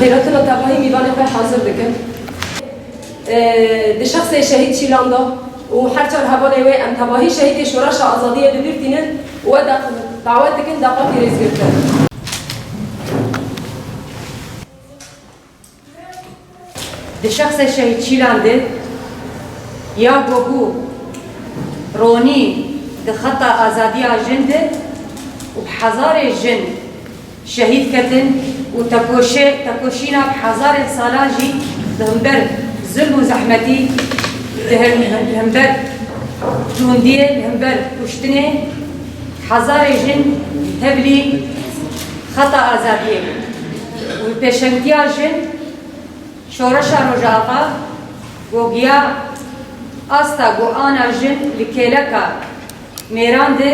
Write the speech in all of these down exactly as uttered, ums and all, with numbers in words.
Hêlatina tevahî mîvanê xwe hazir dikin. Di şexsê şehîd Çîlan de û her çar hevalê wê em tevahî şehîdê Şoreşa Azadiyê bi bîr tînin û we da-, dawet dikin deqatî rêzgirtin. Di şexsê şehîd Çîlan de ya ku bû ronî di xeta azadiya jin de û bi hezarê jin şehîd ketin û tekoşe, tekoşîna bi hezarên salan jî li hember zulm û zehmetî, li hem-, li hember tundiyê, li hember kuştinê hezarê jin tevlî xeta azadiyê bûn. Û pêşengtiya jin Şoreşa Rojava gogiya asta ku ana jin li kêleka mêran de,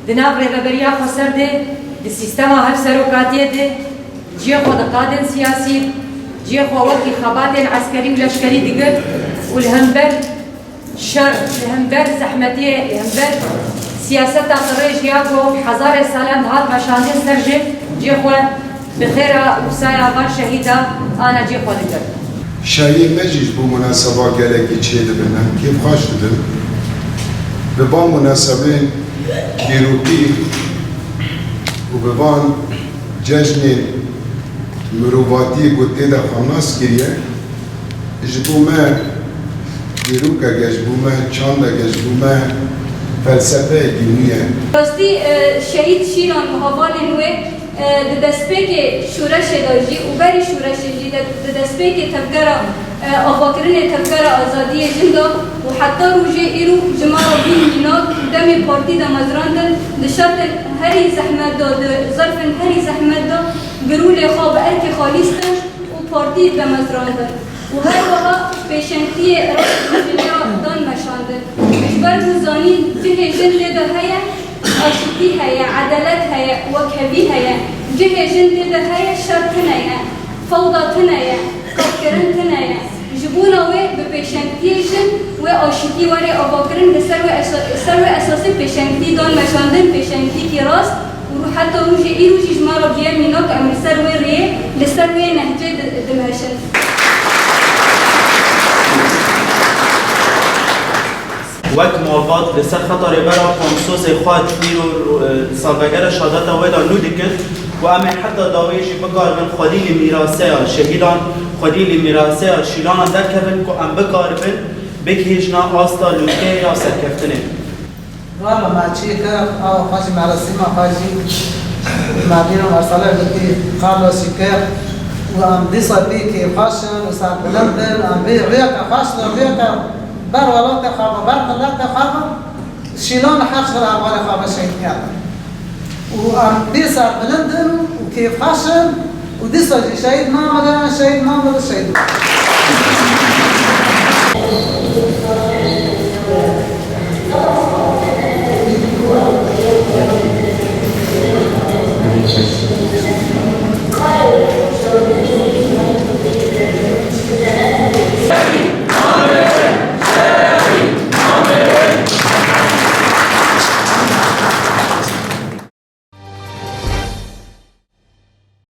di nav rêveberiya xweser de, di sîstema hevserokatiyê de cihê xwe di qadên siyasî, cihê xwe wekî xebatên eskerî û leşkerî digirt û li hember şer, li hember zehmetiyê, li hember siyaseta dirêj ya ku hezarê salan dihat meşandin ser jin, cihê xwe bi xêra û saya van şehîda ana cihê xwe digirt. Şayê me jî ji bo munaseba gelekî çêdibin, em kêfxweş dibin. Bi van munasebên dîrokî û bi van cejnên mirovatiyê ku tê de xwe nas kiriye, ji bo me dîrokek e, ji bo me çandek e, ji bo me felsefeyekî nû ye. Rastî, e, şehîd Şîlan û hevalên wê, e, di destpêkê şoreşê de jî û berî şoreşê jî de, di destpêkê tevgera, e, avakirinê tevgera azadiyê jin de û heta rojê îro ji me re bûn mînak û demê partî damezrandin, di şertên herî zehmet de, di zerfên herî zehmet de girûlê xwe bi erkê xwe lîstin û partî damezrandin û her wiha pêşengtiyê rast û jinê re dan meşandin. Ji ber ku zanîn cihê jin tê de heye, aşitî heye, edalet heye, wekhevî heye. Cihê jin tê de heye, şer tune ye, fewda tune ye, qetkirin tune ye. Ji bona wê bi pêşengtiyê jin wê aşitî were avakirin, li ser wê esa-, ser wê esasî pêşengtî dan meşandin, pêşengtîkî rast û heta rojê îro jî ji me re bûye mînak, em li ser wê rêyê, li ser wê nehcê di-, dimeşin. Wek malbat li ser xeta Rêbera Komsozê xwe îro, e, salvegera şehadeta wê de nû dikin ku em ê heta dawê jî bikaribin xwedî li mîraseya şehîdan, xwedî li mîraseya şîlanan derkevin ku em bikaribin bigihîjine asta lûtkeya serkeftinê. Wala me çî kir, ew xwe jî merasîma xwe jî me bînin Ersalê gotî, Carlos jî kir û em dîsa pî kêfxweş in û serbilind in, em vê rêyeke xweş de, rêyeke ber welatê xwe ve, ber miletê xwe ve, Şîlan û her çar hevalê xwe ve şehîd kerdin. Û em pê serbilind in û kêfxweş in û dîsa jî şehîd namire, şehîd namire, şehîd namire.